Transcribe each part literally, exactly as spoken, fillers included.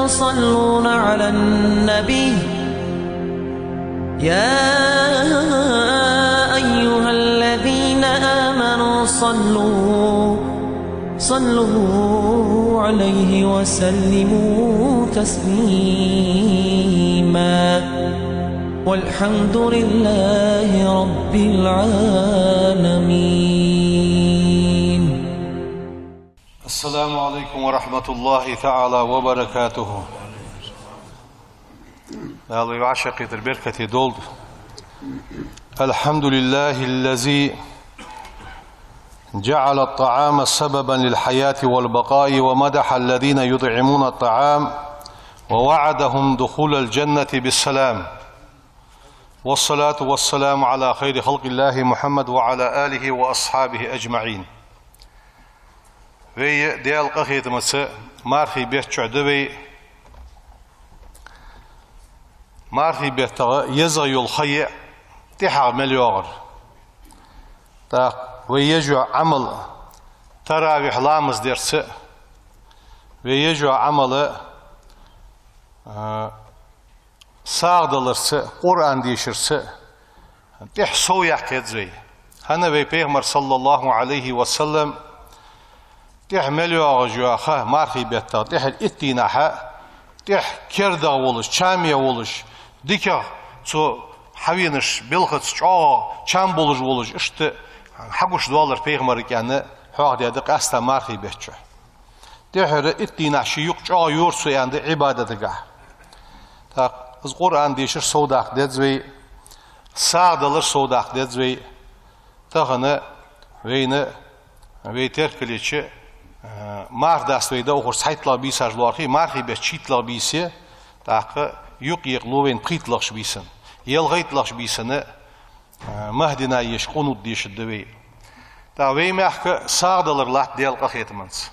يصلون على النبي، يا أيها الذين آمنوا صلوا، صلوا عليه وسلموا تسليما. والحمد لله رب العالمين. السلام عليكم ورحمة الله تعالى وبركاته. Дала вай вӀашагӀкхетар беркате долда. الحمد لله الذي جعل الطعام سببا للحياة والبقاء، ومدح الذين يطعمون الطعام ووعدهم دخول الجنة بالسلام. والصلاة والسلام على خير خلق الله محمد وعلى آله وأصحابه أجمعين. Вай Даьла къахетамца мархий бетта чу да вай. Мархий беттагӀа езагӀа йола ха я тӀехьагӀа мел йоагӀар. ТӀаккха вай еш йола Ӏамал таравихь ламаз дарца, вай еш йола Ӏамал, а, сагӀа даларца, Къуръан дешарца тӀехьа сов яккха еза вай. ХӀана вай Пайхамар, صلى الله عليه وسلم, тӀехьа мел йоагӀаш йола ха мархий беттагӀа, тӀехьа итт дийнахьа, тӀехьа кердагӀа волаш, чаме волаш, дикагӀа цо хьавенаш белхаца чӀоагӀа чам болаш волаш, иштта хьагуш доаллар Пайхамара кӀаьнна хьоахадаьд къаьстта мархий бетта чу. ТӀехьара итт дийнахьа ший юкъ чӀоагӀа йора цо аьнна да Ӏибадатагахьа. ТӀаккха из Къуръан дешар сов даккха деза вай, сагӀа далар сов даккха деза вай. Тахан вайна, вай теркалча, а, марха даста вай даьхар цхьайттлагӀа бийсаш лоархӀ, мархий бетта шийтталагӀа бийса, тӀаккха юкъ екъалу вайна пхийтталагӀча бийсан. ЯлхайтталагӀча бийсан, а, Махдина еш къунут дешаргда вай. ТӀаккха вай мехка сагӀа далар латт Даьла къахетамца.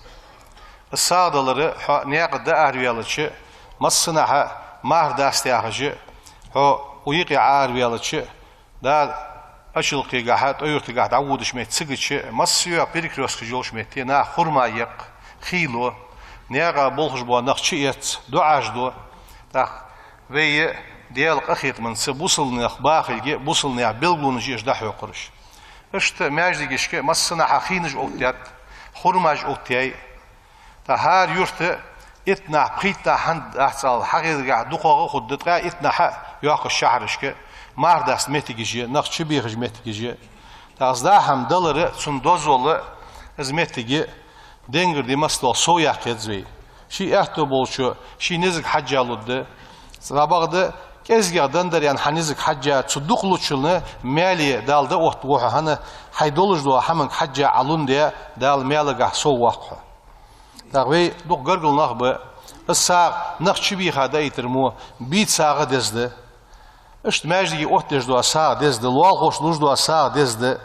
Из сагӀа далар хьо наькъа дӀаараваьлча, массанахьа марха даста яхаш, хьо укх юкъе Ӏаараваьлча, Дала Ачалкхегахьа, ТӀой-Юртагахьа дӀаводача метте цига чу, массайола перекрёсткаш йолча метте наха хурма екх, хий лу, наькъа болхаш бола нах чуэц, дуӀаш ду. ТӀаккха вай Даьла къахетамца бусалба нах бахилга, бусалба наьха белгалонаш еш дӀахьокхараш. Иштта маьждигашка массанахьа хинаш оттадаьд, хурмаш оттаяьй. ТӀаккха хӀара юрта итт нах, пхийтта нах хӀана дац ала, хьагӀезагахьа дукхагӀа хургда, ткъаь итт нах йоккхача шахьарашка марха даста моттигаш я, нах чубехаш моттигаш я. ТӀаккха из даа хӀама далар, цун дозал, из моттиг денгара ди мел дола сов яккха еза вай. Ший аьттув болчо, ший низаг хьежжа лургда. Цхьабакъда кӀезигагӀа денна дар аьнна хьа низаг хьежжа, цу дукха лучунна маьле Дала дӀаоттаву хьо, хӀана хьай долаш дола хӀаманга хьежжа Ӏа лундаь, Дала маьлагахьа сов воаккх хьо. ТӀаккха вай дукха гаргара нах ба, из сагӀа нах чубийха даийтар мо, бийца сагӀа деза да. Иштта маьждиге оттадеш дола сагӀа деза да, лоалахошта луш дола сагӀа деза да.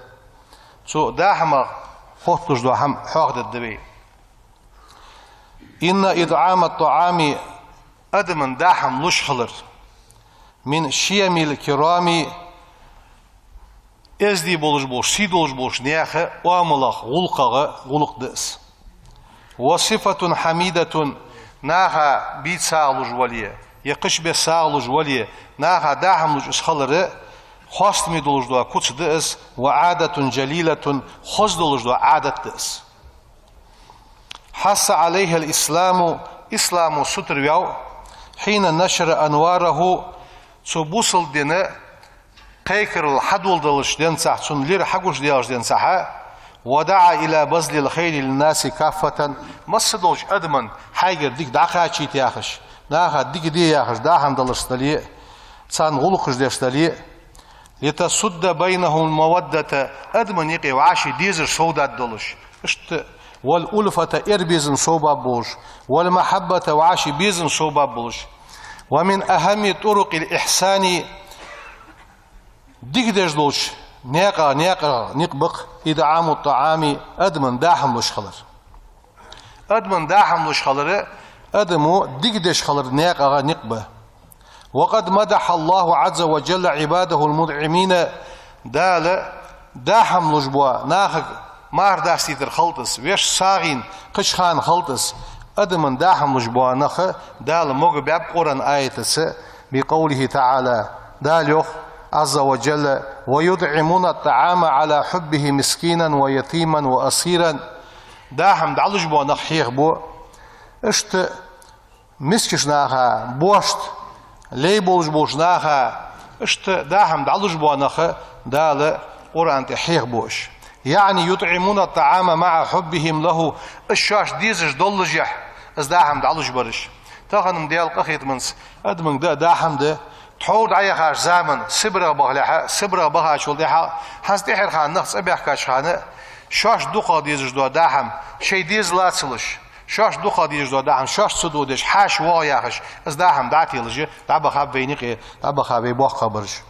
Цу даа хӀамах хотталуш дола хӀама хьоахадергда вай. إن إطعام الطعام, адамна даа хӀама луш хилар, من شيم الكرام, эздий болаш болча, сий долаш болча наьха оамалах, гӀулакхах гӀулакх да из. وصفة حميدة, наха бийца сагӀа луш вале, е кхыча беса сагӀа луш вале, наха даа хӀама луш из хилар хоастаме долаш дола куц да из, وعادة جليلة, хоза долаш дола Ӏадат да из. حث عليها الإسلام, исламо сутара ваьв, حين نشر أنواره, цу бусалба дина кхайкарал хьадоладелча денз, цунна лир хьагуш делча денз, ودعا إلى بذل الخير للناس كافة, масса долча адамна хьайгара дика дӀакхачийта яхаш, наха дика де яхаш, даа хӀама даларца дале а, царна гӀулакхаш деш дале а, لتسد بينهم المودة, адамна юкъе вӀаший дезар совдаргдолаш. Иштта, والألفة, эр безам совбаргболаш, والمحبة, вӀаший безам совбаргболаш. ومن أهم طرق الإحسان, дика деш долча наькъа-, наькъа никъ ба-кх إطعام الطعام, адамна даа хӀама луш хилар. Адамна даа хӀама луш хилар, адамо дика деш хилара наькъа никъ ба. وقد مدح الله عز وجل عباده المطعمين, Дала даа хӀама луш бола нахага марха дастийтар хилда из, вешта сагӀийна кхыча хана хилда из, Адамна даа хӀама луш бола нах Дала могабаьб Къуръан аятаца, بقوله تعالى, Дала йоах, عز وجل: «ويطعمون الطعام على حبه مسكينا ويتيما وأسيرا». Даа хӀама дӀалуш бола нах хьехабу. Иштта мискача наха, бошта, лай болаш болча наха, иштта даа хӀама дӀалуш бола нах Дала Къуръан тӀа хьехабу уж. يعني يطعمون الطعام مع حبهم له. Уж шоашта дезаш доллашехь, из даа хӀама дӀалуш бар уж. Тахан-м Даьла къахетамца адамашка даа хӀама да. Тхьовра дӀаяхача заман, Сибрегӏа бахалехьа, Сибрегӏа бахачул тӀехьагӀа, хӀанз тӀехьарча хана нах цӀабаьхкача хана, шоашта дукхагӀа дезаш дола даа хӀама шоай дезала ца луш, шоашта дукхагӀа дезаш дола даа хӀама шоашта ца додеш, хьаьша воагӀа яхаш, из даа хӀама дӀателаш, дӀабахаб вайна юкъе, дӀабаха вай боккхагӀбараш.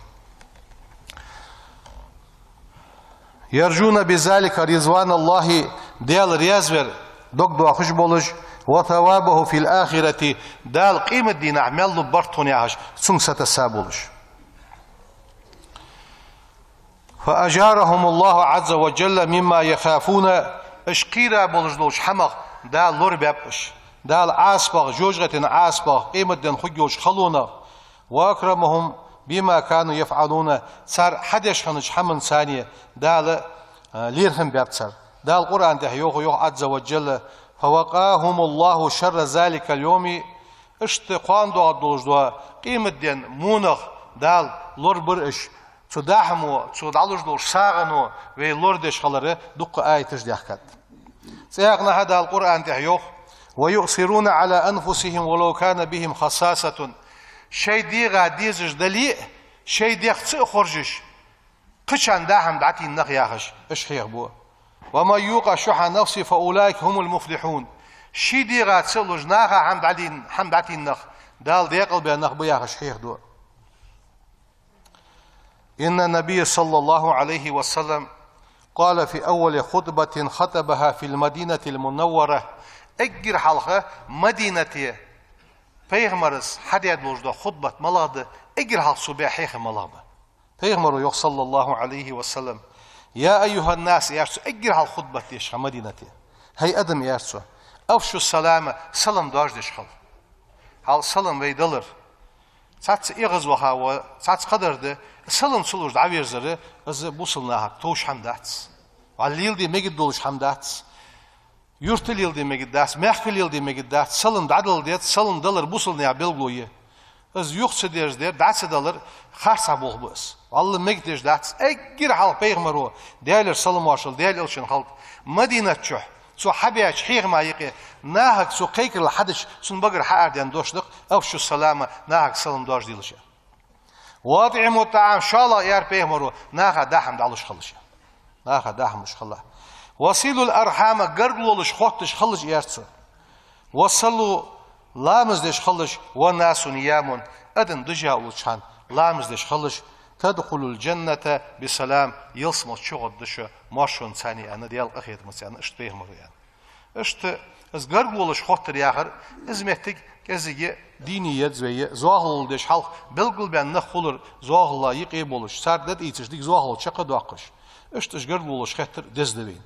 يرجون بذلك رضوان الله, Даьла раьза вар дог доахаш болаш, وثوابه في الآخرة, Дала къематдийнахьа мел лу барт хьона яхаш, цунга сатесса болаш. فأجارهم الله عز وجل مما يخافون, уж кхера болаш долча хӀамах Дала лорабаьб уж. Дала Ӏазапах, жожагӀатен Ӏазапах, къематден хургйолча халонах, وأكرمهم بما كانوا يفعلون, цар хьадеш хиннача хӀаманца Дала, а, лерхӀам баьб цар. Дала Къуръан тӀа йоах, йоах, عز وجل: فوقاهم الله شر ذلك اليوم. Иштта кхоана доагӀаргдолаш дола къематден вонах Дала лорабир уж. Цу даа хӀамо, цу дӀалуш долча сагӀано вай лорадеш хилара дукха аяташ даьхкад. ЦӀаькха а Дала Къуръан тӀа йоах: ويؤثرون على أنفسهم ولو كان بهم خصاصة. Шоай дегӀа дезаш дале а, шоай дегӀ ца а хоржаш, кхычарна даа хӀама дӀатийна нах яхаш, уж хьехабу. ومن يوق شح نفسه فأولئك هم المفلحون. Ший дегӀа ца а луш, наха хӀама дӀадийна, хӀама дӀатийна нах, Дала декъалбаь нах ба яхаш хьехаду. إن النبي صلى الله عليه وسلم قال في أول خطبة خطبها في المدينة المنورة. Эггара хьалха Мадинате пайхамара хьадаь долаш дола хутбат малагӀа да, эггара хьалха цо баь хьехам малагӀа ба. Пайхамаро йоах, صلى الله عليه وسلم: يا أيها الناس, аьлар цо, эггара хьалха хутбат деш хана Мадинате. ХӀай адам, аьлар цо, أفشوا السلام, салам доаржадеш хила. Хьал салам вай далар. Цхьацца эгӀазваха ва, цхьацца кхадар да, салам ца луш дӀаверзар, из бусалба нахага товш хӀама дац. Валла леладе мегаргдолаш хӀама дац. Юрта леладе мегаргдац, мехка леладе мегаргдац, салам дӀадала деза, салам далар бусалба наьха белгало я. Из юха ца дерзадар, дӀа ца далар харцахьа болх ба из. Валла мегадеш дац, эггара хьалха пайхамаро, Даьлера салам-моаршал Даьла элчанна хилда, Мадинат чу, цо хьабаьча хьехама юкъе, нахага цо кхайкарал хьадича, цун багара хьаарадаьнна дош да-кх: أفشوا السلام, нахага салам доаржаделаш. وأطعموا الطعام, шоллагӀа, аьлар пайхамаро, наха даа хӀама дӀалуш хилалаш. Наха даа хӀама луш хила. وصلوا الأرحام, гаргалолаш хотташ хилалаш, аьлар цо. وصلوا, ламаз деш хилалаш, والناس نيام, адам дижа уллача хана ламаз деш хилалаш. تدخلوا الجنة بسلام, ялсмала чугӀоргда шо моаршонца, аьнна, Даьла къахетамца, аьнна, иштта пайхамаро аьннад. Иштта из гаргалолаш хоттар яхар, из моттиг кӀезига дийна еза вай, зоахалол деш хьалха белгалбаьнна нах хулар, зоахалол юкъе болаш, цар дӀатӀаийцача дика зоахалол чакхдоаккхаш. Иштта уж гаргалолаш хоттар деза да вайна.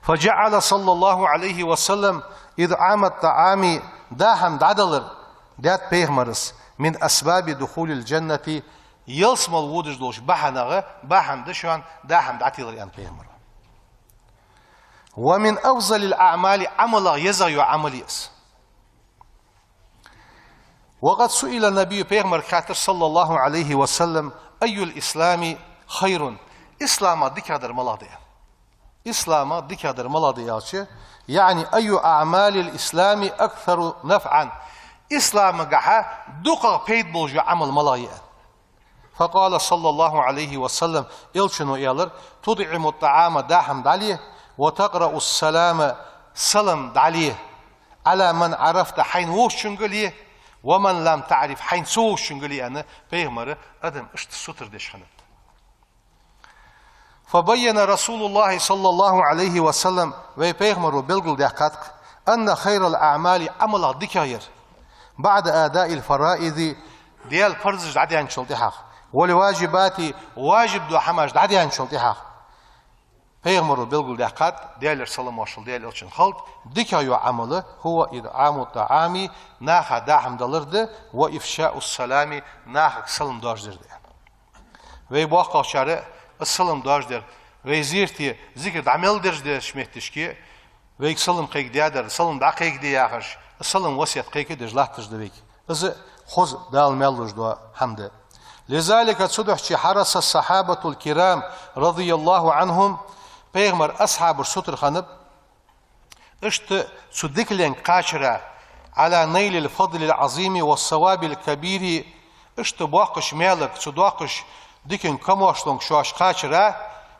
فجعل صلى الله عليه وسلم إطعام الطعام, даа хӀама дӀадалар даьд пайхамара, من أسباب دخول الجنة, ялсмала водаш долча бахьанех, бахьан да шоана даа хӀама дӀателар, аьннад пайхамаро. ومن أفضل الأعمال, Ӏамалех езагӀа йола Ӏамал я из. وقد سئل النبي, пайхамарга хаьттар, صلى الله عليه وسلم: أي الإسلام خير؟ Исламах дикагӀдар малагӀа да? Исламах дикагӀдар малагӀа да аьлча, يعني أي أعمال الإسلام أكثر نفعا؟ Исламагахьа дукхагӀа пайда болаш йола Ӏамал малагӀа я? فقال صلى الله عليه وسلم, элчано аьлар: تطعم الطعام, даа хӀама дӀале, وتقرأ السلام, салам дӀале, على من عرفت, хьайна вовзачунга ле, ومن لم تعرف, хьайна ца вовзачунга ле, аьнна, пайхамар адам иштта сутара деш хиннад. فبين رسول الله صلى الله عليه وسلم, вай пайхамаро белгалдаьккхад-кх, أن خير الأعمال, Ӏамалех дикагӀъяр, بعد أداء الفرائض, Даьла парзаш дӀадаьнначул тӀехьагӀа, والواجبات, важиб дола хӀамаш дӀадаьнначул тӀехьагӀа, Пайхамаро белгалдаьккхад, Даьлера салам-моаршал Даьла Элчанна хилда, дикагӀа йола Ӏамал, هو إطعام الطعام, наха даа хӀама далар да, وإفشاء السلام, нахага салам доаржадар да. Вай боккхагӀчар а салам доаржадар, вай зерате зикар дӀа мел деш дезача метташка, вайга салам кхайкадаьдар, салам дӀакхайкаде яхаш, салам васкет кхайкадеш латташ да вайга. Из хоза, Дала маьл луш дола хӀама да. لذلك, цудухьа حرص الصحابة الكرام رضي الله عنهم, Пайхамара асхьабаш сутара хиннаб, иштта цу дикаленга кхачара, على نيل الفضل العظيم والثواب الكبير, иштта боккхача маьлага, цу доккхача дикан камаьршалонга шоаш кхачара,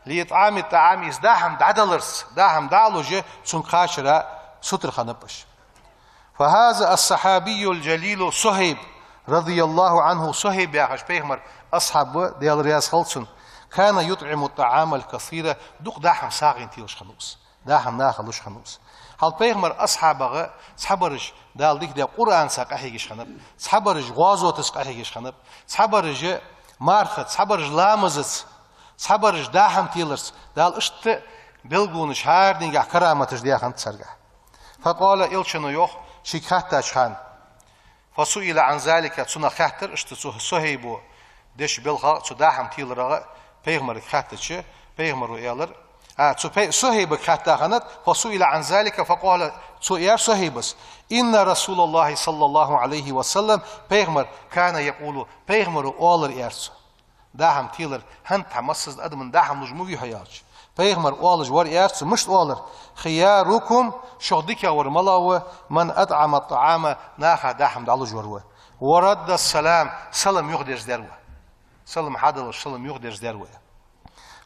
لإطعام الطعام, из даа хӀама дӀадаларца, даа хӀама дӀалуш, цунга кхачара сутара хиннаб уж. فهذا الصحابي الجليل صهيب رضي الله عنه, Сухьайб яхаш Пайхамара асхьаб ва, Даьла раьза хилва цунна, كان يطعم الطعام الكثير, дукха даа хӀама сагӀийна телаш хиннав из. Даа хӀама наха луш хиннав из. Хьал Пайхамара асхьабех цхьабараш Дала дика даь Къуръанаца къахьегаш хиннаб, цхьабараш гӀазотаца къахьегаш хиннаб, цхьабараш мархаца, цхьабараш ламазаца, цхьабараш даа хӀама теларца, Дала иштта белгалонаш, хӀаранега караматаш даь хиннад царгахь. فقال, Элчано йоах, шийга хаьттача хана, فسئل عن ذلك, цунах хаьттар, иштта цу Сухьайбо деча балхах, цу даа хӀама теларах Пайхамарга хаьттача, Пайхамаро аьлар, а, цу Пай-, Сухьайбага хаьтта хиннад, فسئل عن ذلك فقال, цо аьлар Сухьайбас: إن رسول الله صلى الله عليه وسلم, Пайхамар, كان يقول, Пайхамаро оалар, аьлар цо. Даа хӀама телар, хӀанз тха массаза адамна даа хӀама луш ма вий хьо аьлча, Пайхамара оалаш вар, аьлар цо, мишта оалар: خياركم, шух дикагӀвар малагӀа ва, من أطعم الطعام, наха даа хӀама дӀалуш вар ва, ورد السلام, салам юхадерзадаьр ва. Салам хьадалаш, салам юхадерзадаьр ва.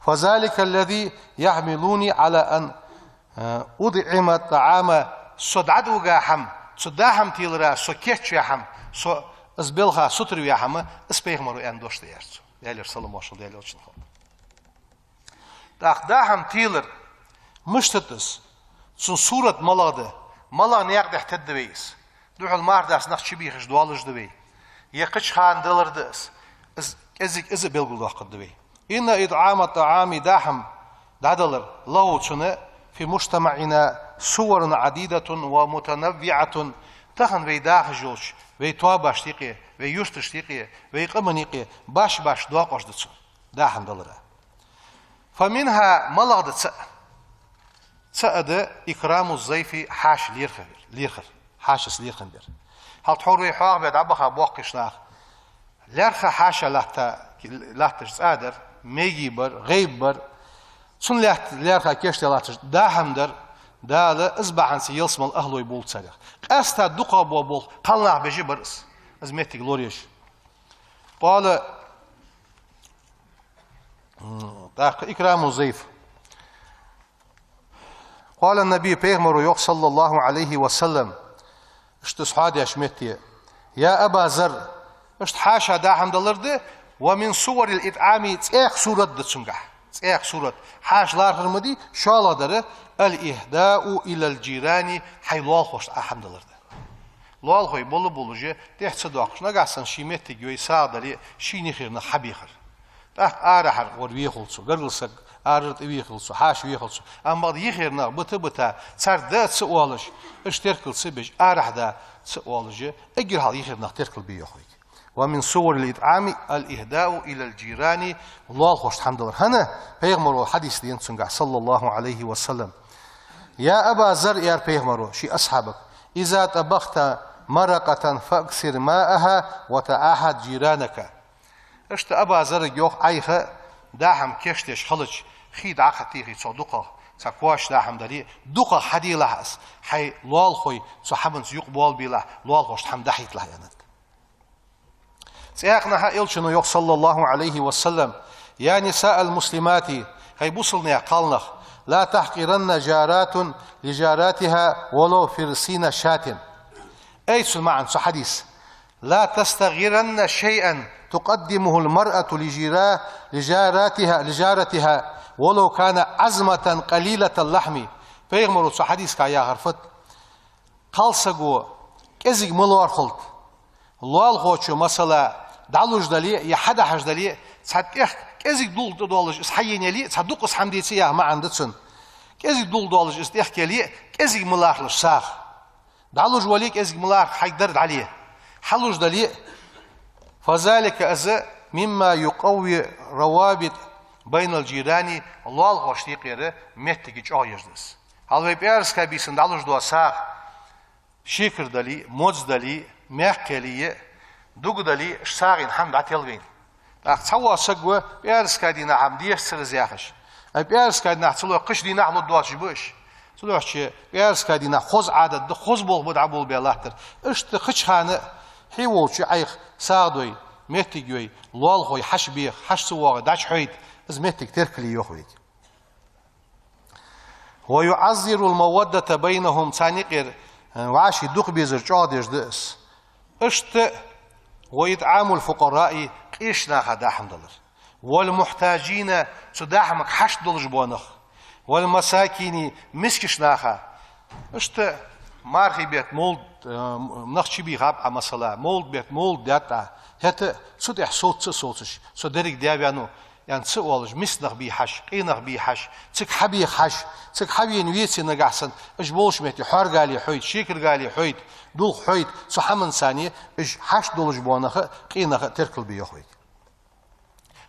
فذلك الذي يحملني على أن أطعم الطعام, со дӀадуга хӀама, цу даа хӀама телара со кийчве хӀама, со из балха сутара ве хӀама, из Пайхамаро аьнна дош да, аьлар цо. Даьлера салам-моаршал Даьла Элчанна хилда. ТӀаккха даа хӀама телар мишта да из? Цун сурат малагӀа да? МалагӀа наькъа тӀа тедда вай из? Духьал марха дац нах чубийхаш долаш да вай? Е кхыча хана далар да из? Из кӀезига из а белгалдоаккхаргда вай. إن إطعام الطعام, даа хӀама дӀадалар, له, цун, في مجتمعنا صور عديدة ومتنوعة, тахан вай дахаш йолча вай тоабашта юкъе, вай юрташта юкъе, вай къаман юкъе башха-башха доакъош да цун даа хӀама далара. فمنها, малагӀа да цаӀ? ЦаӀ да إكرام الضيف, хьаьша лерхӀар, лерхӀар, хьаьшас лерхӀам бар. Хьал тхьовра вай хьоахабаь дӀабаха боккхийча наха лаьрххӀа хьаьша латта, латташ цӀа дар, мегаргбар, гӀайргбар. Цун лаьтта, лаьрххӀа кийчдаь латташ даа хӀама дар, Дала из бахьанца ялсмален ахӀлой бувл царех. Къаьстта дукхагӀа бола болх кхалнах беш а бар из, из моттиг лораеш. قال, м, тӀаккха إكرام الضيف. قال النبي, Пайхамаро йоах, صلى الله عليه وسلم, иштта из хьоадеш метте: يا أبا ذر, иштта хьаьша даа хӀама далар да, ومن صور الإطعام, цӀаькха сурат да цунгахь, цӀаькха сурат. Хьаьша лархӀар ма дий, шоллагӀдар, الإهداء إلى الجيران, хьай лоалахошта хӀама далар да. Лоалахой бола-болаш, тӀехьа ца доаккхаш, нагахьа санна ший моттиг йой, сагӀа дале, шийна юхера нах хьабехар. ТӀаккха арахьара вар вехалва цо, гаргара саг арара тӀавехалва цо, хьаьша вехалва цо. Амма бакъда юхера нах бита-бита, цар даа ца оалаш, уж теркал ца беш, арахьа даа ца оалаш, эггара хьалха юхера нах теркал бе йоах вайга. ومن صور الإطعام الإهداء إلى الجيران, лоалахошта хӀама далар. ХӀана? Пайхамаро хьадис денад цунгахь, صلى الله عليه وسلم. يا أبا ذر, аьлар Пайхамаро ший асхьабага, إذا طبخت مرقة فأكثر ماءها وتعاهد جيرانك. Иштта Аба Заррага йоах: Ӏайха даа хӀама кийчдеш хилча, хий дӀакхетийхе цох дукхагӀа, цхьа кош даа хӀама дале, дукхагӀа хьаделахь из, хьай лоалахой цу хӀаманца юкъе болабелахь, лоалахошта хӀама дӀахьийталахь, аьннад. ЦӀаькханахьа Элчано йоах, صلى الله عليه وسلم: يا نساء المسلمات, хӀай бусалба наьха кхалнах, لا تحقرن جارة لجارتها ولو فرسين شاة. Ай, цун маӀан, цу хьадиса: لا تستغرن شيئا تقدمه المرأة لجيرا-، لجارتها، لجارتها ولو كان عظمة قليلة اللحم. Пайхамаро цу хьадисагахь яхар фуд? Кхалсаго кӀезига ма лоархӀалда. Лоалахочо, масала, дӀалуш дале е хьадахьаш дале, цхьа тӀехк КӀезига дулх тӀадоалаш из хьаена яле а, цхьа дукха из хӀама деце а яха маӀан да цун. КӀезига дулх доалаш из тӀехкаяле а, кӀезига ма лархӀалаш сагӀа. ДӀалуш вале а, кӀезига ма лархӀа, хьайга дар дӀале. Хьалуш дале а. فذلك, из, مما يقوي الروابط بين الجيران, лоалахошта юкъера моттиг чӀоагӀъеш да из. Хьал вай пӀаьраска бийсан дӀалуш дола сагӀа, шекар дале а, модз дале а, маькх яле а, дуга дале а, уж сагӀийна хӀама дӀател вайна. ТӀаккха цхьавола саг ва, пӀаьраска дийнахьа хӀама дешацар из яхаш. Ай, пӀаьраска дийнахьа ца лой, кхыча дийнахьа лургдоацаш ба уж. Цудухьа пӀаьраска дийнахьа хоза Ӏадат да, хоза болх ба дӀаболабе латтар. Иштта кхыча хана хье волча Ӏайха сагӀа дой, моттиг йой, лоалахой хьаьша беха, хьаьша ца воагӀе дӀачухьойта, из моттиг теркалъе йоах вайга. ويعزز المودة بينهم, царна юкъера, э, вӀаший дукха безар чӀоагӀдеш да из. Иштта وإطعام الفقراء, къеча наха даа хӀама далар. والمحتاجين, цу даа хӀамага хьашт долаш бола нах. والمساكين, мискача наха. Иштта мархий бетта мовлад, э, нах чубийхаб Ӏа, масала, мовлад бетта мовлад даьд Ӏа, хӀаьта цу тӀа совца а совцаш, со деррига даь ваьннав, аьнна ца оалаш, миска нах бий хьажа, къе нах бий хьажа, цига хьабеха хьажа, цига хьавена веце нагахьа санна, уж болча метте хьоаргали хьойта, шекаргали хьойта, дулх хьойта, цу хӀаманца царна уж хьашт долаш бола нах а, къе нах а теркалбе йоах вайга.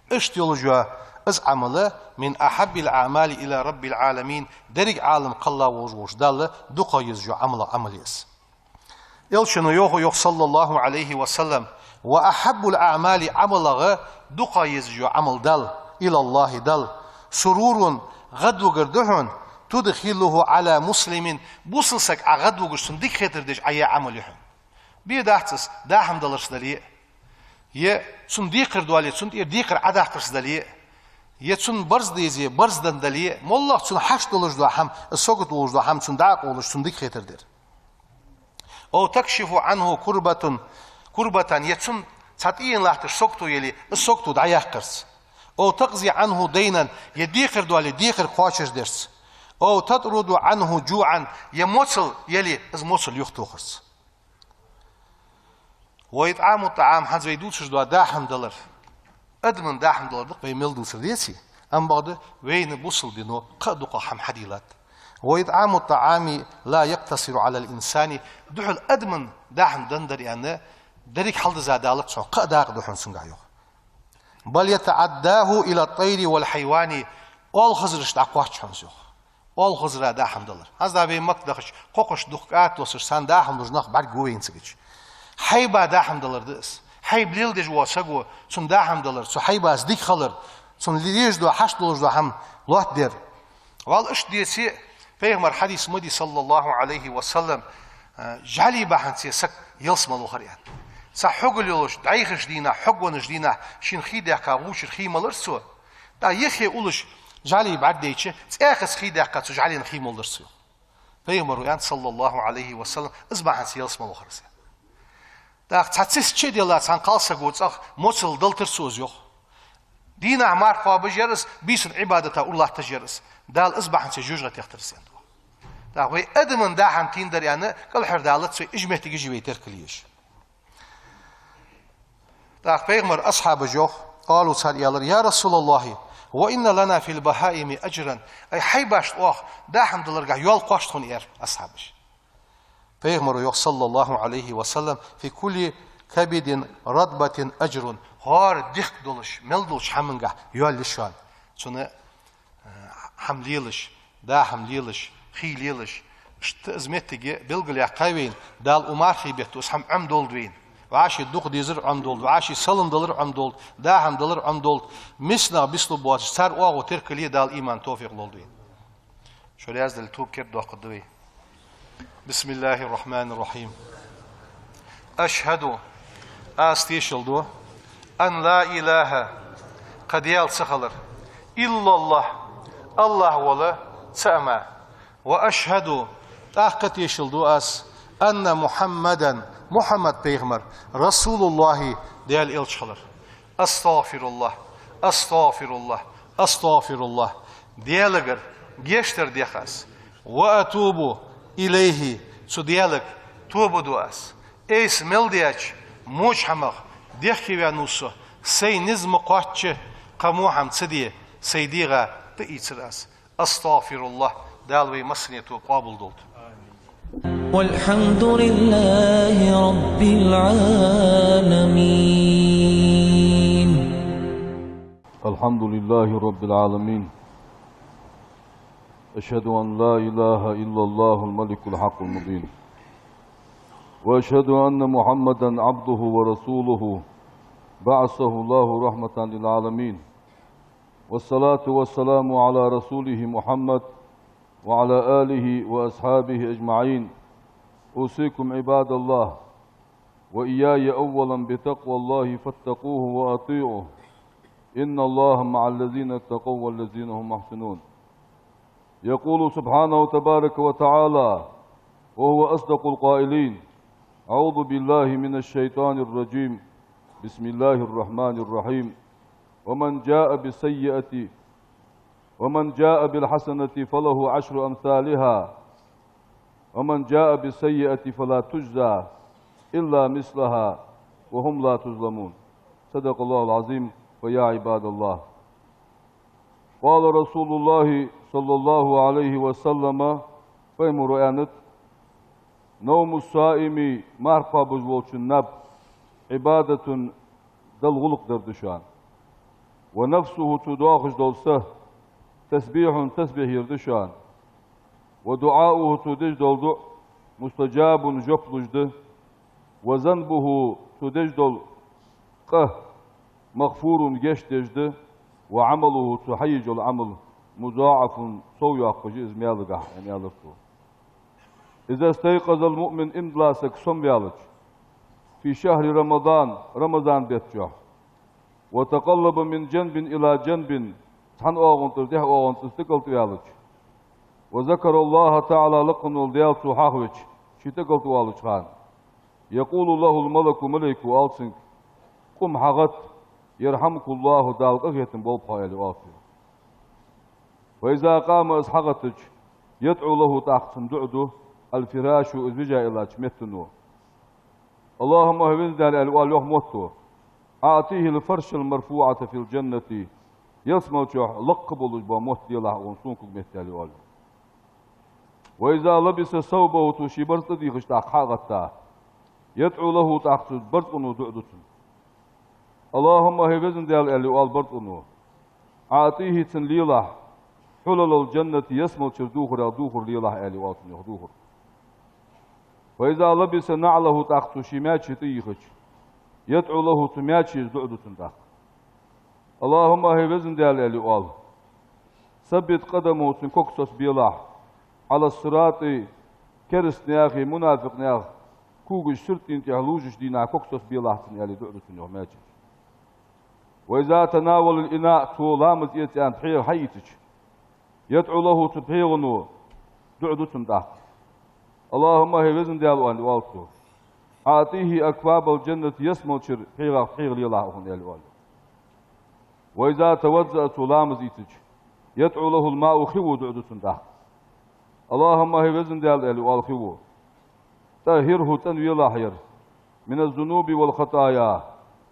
Иштта йолаш я из Ӏамал, من أحب الأعمال إلى رب العالمين, деррига Ӏалам кхелла волаш волча Далла дукхагӀа езаш йола Ӏамалех Ӏамал я из. Элчано йоах, йоах, صلى الله عليه وسلم: وأحب الأعمال, Ӏамалех дукхагӀа езаш йола Ӏамал Далла, إلى الله, Далла, سرور, гӀадвугар да хьона, تدخله على مسلم, бусалба саг Ӏа гӀадвугаш, цунна дика хетар деш Ӏа яь Ӏамал я хьона. Бе дац из, даа хӀама даларца дале а, е цунна декхар доале, цунна тӀера декхар Ӏодаккхарца дале а, е цунна барзкъа дезе, барзкъа денна дале а, моллагӀа цунна хьашт долаш дола хӀама, сагот волаш дола хӀама цунна дӀакъовлаш, цунна дика хетар дар. أو تكشف عنه كربة, كربة, е цунна цхьа тӀаена латташ сагото яле, из сагото дӀаяккхарца. أو تقضي عنه دينا, е декхар доале, декхар кхоачашдерца. أو تطرد عنه جوعا, е моцал яле, из моцал юхатохарца. وإطعام الطعام, хӀанз вай дувцаш дола даа хӀама далар. Адамна даа хӀама далар да-кх вай мел дувцар, деций? Амма бакъда вайна бусалба дино кхы а дукхагӀа хӀама хьадийллад. وإطعام الطعام لا يقتصر على الإنسان, духхьал адамна даа хӀама деннадар аьнна, деррига хьалдиза далац хьона, кхы а дакъа да хьона цунгахь, йоах. بل يتعداه إلى الطير والحيوان, оалхазарашта дӀакхоач хьона из, йоах. Оалхазара даа хӀама далар. ХӀанз да вай Макка дахача, кхокхаш дукха кӀатоссаш, царна даа хӀама луш нах бӀаргагу вайна цига. Хьайба даа хӀама далар да из. Хьайба леладеш вола саго, цунна даа хӀама далар, цу хьайбас дика хилар, цунна ле-, леладеш дола, хьашт долаш дола хӀама лоаттадар. Валла, иштта деце, пайхамара хьадис ма дий, صلى الله عليه وسلم, а, жӀали бахьанце саг ялсмала вахар аьнна. Цхьа хьогал йолаш, дӀайхача дийнахьа, хьогвеннача дийнахьа шийна хий даьккха вувчара хий малар цо. ТӀаккха юххе уллаш жӀали бӀаргадайча, цӀаькхаза хий даьккха цу жӀалена хий моллар цо, йоах. Пайхамара аьннад, صلى الله عليه وسلم, из бахьанца ялсмала вахар из. ТӀаккха цхьа цис чу а делла, цхьан кхалсаго цӀагӀа моцал далтар цо из, йоах. Дийнахьа марха кхоабаш яр из, бийсан Ӏибадата ура латташ яр из. Дала из бахьанца жожагӀате техар из, аьннад. ТӀаккха вай адамна даа хӀама тийнадар аьнна, кӀалхардалац вай, уж моттигаш я вай теркалъеш. ТӀаккха пайхамара асхьабаша йоах, قالوا, цар аьлар: يا رسول الله، وإن لنا في البهائم أجرا, ай, хьайбашта оаха даа хӀама даларгахьа йоал кхоач тхона, аьлар асхьабаша. Пайхамара йоах, صلى الله عليه وسلم: في كل كبد رطبة أجر, хӀара дехка долаш, мел долча хӀамангахьа йоал я шоана. Цунна хӀама лелаш, даа хӀама лелаш, хий лелаш. Иштта из моттиг белгалъяьккхай вайна, Дала укх мархий бетта из хӀама Ӏомадолда вайна. ВӀаший дукха дезар Ӏомадолда, вӀаший салам далар Ӏомадолда, даа хӀама далар Ӏомадолда. Миска нах бицлургбоацаш, цар оагӀув теркалъе Дала иман, товфикъ лолда вайна. Шо раьза дале, тоба кердадоаккхаргда вай. بسم الله الرحمن الرحيم. أشهد, аз тешал ду, أن لا إله, кхы Даьла ца хилар, إلا الله, АллахӀ вола цаӀ мара. وأشهد, тӀаккха тешал ду аз, أن محمدا, Мухьаммад пайхамар, رسول الله, Даьла элча хилар. أستغفر الله، أستغفر الله، أستغفر الله. Даьлагара гешт дар дех аз. وأتوب إليه, цу Даьлага тоба ду аз. Айса мел даьча воча хӀамах дехке ваьннав со, сай низ ма кхоачча, Кхы мухьам ца де, сай дегӀа тӀаийцар аз. أستغفر الله. Дала вай массане тоба къоабал долда. والحمد لله رب العالمين. الحمد لله رب العالمين. أشهد أن لا إله إلا الله الملك الحق المبين. وأشهد أن محمدا عبده ورسوله، بعثه الله رحمة للعالمين. والصلاة والسلام على رسوله محمد وعلى آله وأصحابه أجمعين. أوصيكم عباد الله وإياي أولا بتقوى الله فاتقوه وأطيعوه. إن الله مع الذين اتقوا والذين هم محسنون. يقول سبحانه تبارك وتعالى وهو أصدق القائلين: أعوذ بالله من الشيطان الرجيم. بسم الله الرحمن الرحيم. ومن جاء بالسيئة، ومن جاء بالحسنة فله عشر أمثالها، ومن جاء بالسيئة فلا تجزى إلا مثلها وهم لا تظلمون. صدق الله العظيم. فيا عباد الله، قال رسول الله صلى الله عليه وسلم, пайхамара аьннад: نوم الصائم, марха кхоабаш волчун наб, عبادة, Далла гӀулакх дар да шоана. ونفسه, цо доахаш дола са, تسبيح, тасбихь ер да шоана. ودعاؤه, цо деш дола дуӀа, مستجاب, жоп луш да. وذنبه, цо деш дола къа, مغفور, гешт деш да. وعمله, цо хьаеш йола Ӏамал, مضاعف, сов йоаккхаш я из маьлагахьа, аьнна аьлар цо. إذا استيقظ المؤمن, иман дола саг сомаваьлча, في شهر رمضان, Рамазан бетта чухь, وتقلب من جنب إلى جنب, цхьан оагӀон тӀара дехьа оагӀон тӀа из тӀакӀалтӀаваьлча, وذكر الله تعالى, лакха вола Даьла цо хьоахавича, ший тӀакӀалтӀавоалача хана, يقول له الملك, малайко оал цунга: قم, хьагӀатта, يرحمك الله, Дала къахетам болба хьох, аьле оал цо. فإذا قام, из хьагӀаттача, يدعو له, тӀаккха цунна дуӀа ду, الفراش, из вижа йиллача меттано. اللهم, хӀай Веза Даьла, аьле оал йоах мотто, أعطه الفرش المرفوعة في الجنة, ялсмала чухь лакха болаш бола мотт делахь укхунна, сона куг метте, аьле оал. وإذا لبس ثوبه, цо ший барзкъа тӀадийхача тӀаккха хьа а гӀатта, يدعو له, тӀаккха цу барзкъано дуӀа ду цунна. اللهم, хӀай Веза Даьла, аьле оал барзкъано, أعطه, цунна лелахь, حلل الجنة, ялсмала чура духарах духар лелахь, аьле оал цунна, йоах, духар. فإذا لبس نعله, тӀаккха цо ший маьчеш тӀайийхача, يدعو له, цу маьчеша дуӀа ду цунна тӀаккха. اللهم, хӀай Веза Даьла, аьле оал, ثبت قدمه, цун ког соцабелахь, على الصراط, керастанехи мунафикънехи когаш сирата тӀехьа лувжача дийнахьа ког соцабелахь цунна, аьле дуӀа ду цунна, йоах, маьчеша. وإذا تناول الإناء, цо ламаз эца аьнна пхьегӀа хьаийцача, يدعو له, цу пхьегӀано дуӀа ду цунна тӀаккха. اللهم, хӀай Веза Даьла, аьле оал цо, أعطه أكواب الجنة, ялсмала чура пхьегӀах пхьегӀа лелахь укхунна, аьле оал. وإذا توضأ, цо ламаз ийцача, يدعو له الماء, хи во дуӀа ду цунна тӀаккха. اللهم, хӀай Веза Даьла, аьле оал хи во, طهره, цӀенвелахь ер, من الذنوب والخطايا,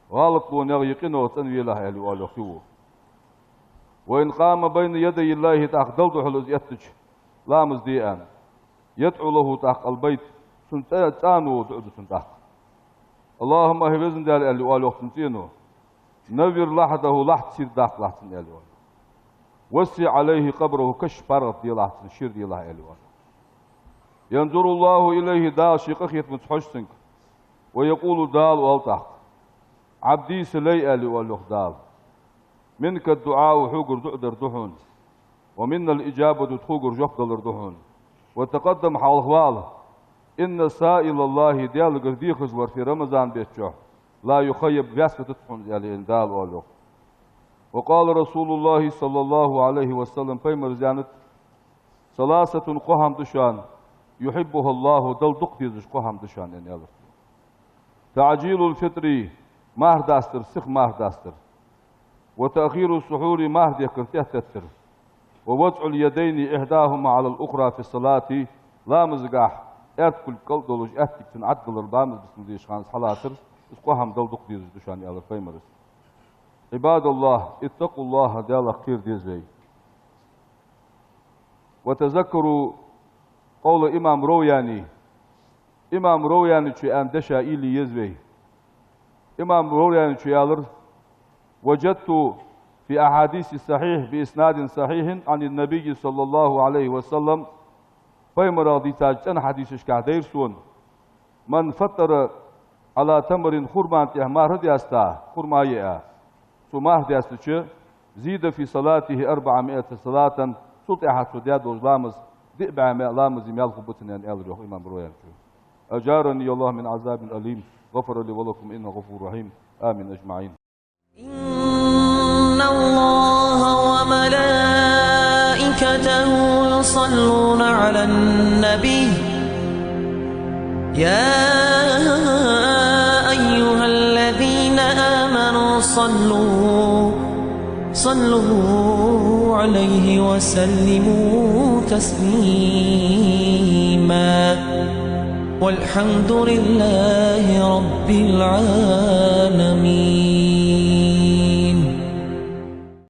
гӀалатлонех а къинойх а цӀенвелахь, аьле оал йоах хи во. وإن قام بين يدي الله, тӀаккха Далла духьала из эттача, ламаз де аьнна, يدعو له, тӀаккха البيت, цун цӀа-, цӀано дуӀа ду цунна тӀаккха. اللهم, хӀай Веза Даьла, аьле оал йоах цун цӀено, نور لحده, лахьта сийрдаккхалахь цунна, аьле оал. وسع عليه قبره, каш паргӀатделахь цунна, шира делахь, аьле оал. ينظر الله إليه, Дала ший къахетамца хьож цунга. ويقول, Дала оал тӀаккха: عبدي, са лай, аьле оал йоах Дала, منك الدعاء, хьогара дуӀа дар да хьона, ومنا الإجابة, тхогара жоп далар да хьона. وتقدم, хьалха вала, إن سائل الله, Даьлагара дехаш вар, في رمضان, бетта чухь, لا يخيب, ваьсса дац хьона из, аьле, аьнна Дала оал йоах. وقال رسول الله صلى الله عليه وسلم, пайхамара аьннад: ثلاثة, кхо хӀама да шоана, يحبها الله, Далла дукха дезаш кхо хӀама да шоана, аьнна аьлар. تعجيل الفطر, марха дастар, сиха марха дастар. وتأخير السحور, марха дехкар тӀехтеттар. ووضع اليدين إحداهما على الأخرى في الصلاة, ламазагахьа аьрда кулг кӀал долаш, аьттиг цун Ӏаддалар, ламаз бисмал деш хана хьалацар, из кхо хӀама Далла дукха дезаш да шоана, аьлар пайхамара. عباد الله، اتقوا الله, Далах кхера деза вай. وتذكروا قول الإمام الروياني. Имам Ровяничо аьнна дешаш уйла е еза вай. Имам Ровяничо аьлар: وجدت في أحاديث الصحيح بإسناد صحيح عن النبي صلى الله عليه وسلم. Пайхамарах дийцача цӀена хьадисашка дайра сона: من فطر على تمر, хурман тӀа марха даьста, хурма яь, цо марха даьстача, زيد في صلاته أربعمائة صلاة, цул тӀехьагӀа цо даь дола ламаз диъ бӀаь маьл ламаза маьл хургба цунна, аьнна аьлар йоах имам Ровяничо. أجارني الله من عذاب أليم، غفر لي ولكم، إنه غفور رحيم. آمين أجمعين. إن الله وملائكته يصلون على النبي، يا أيها الذين آمنوا صلوا، صلوا عليه وسلموا تسليما. والحمد لله رب العالمين.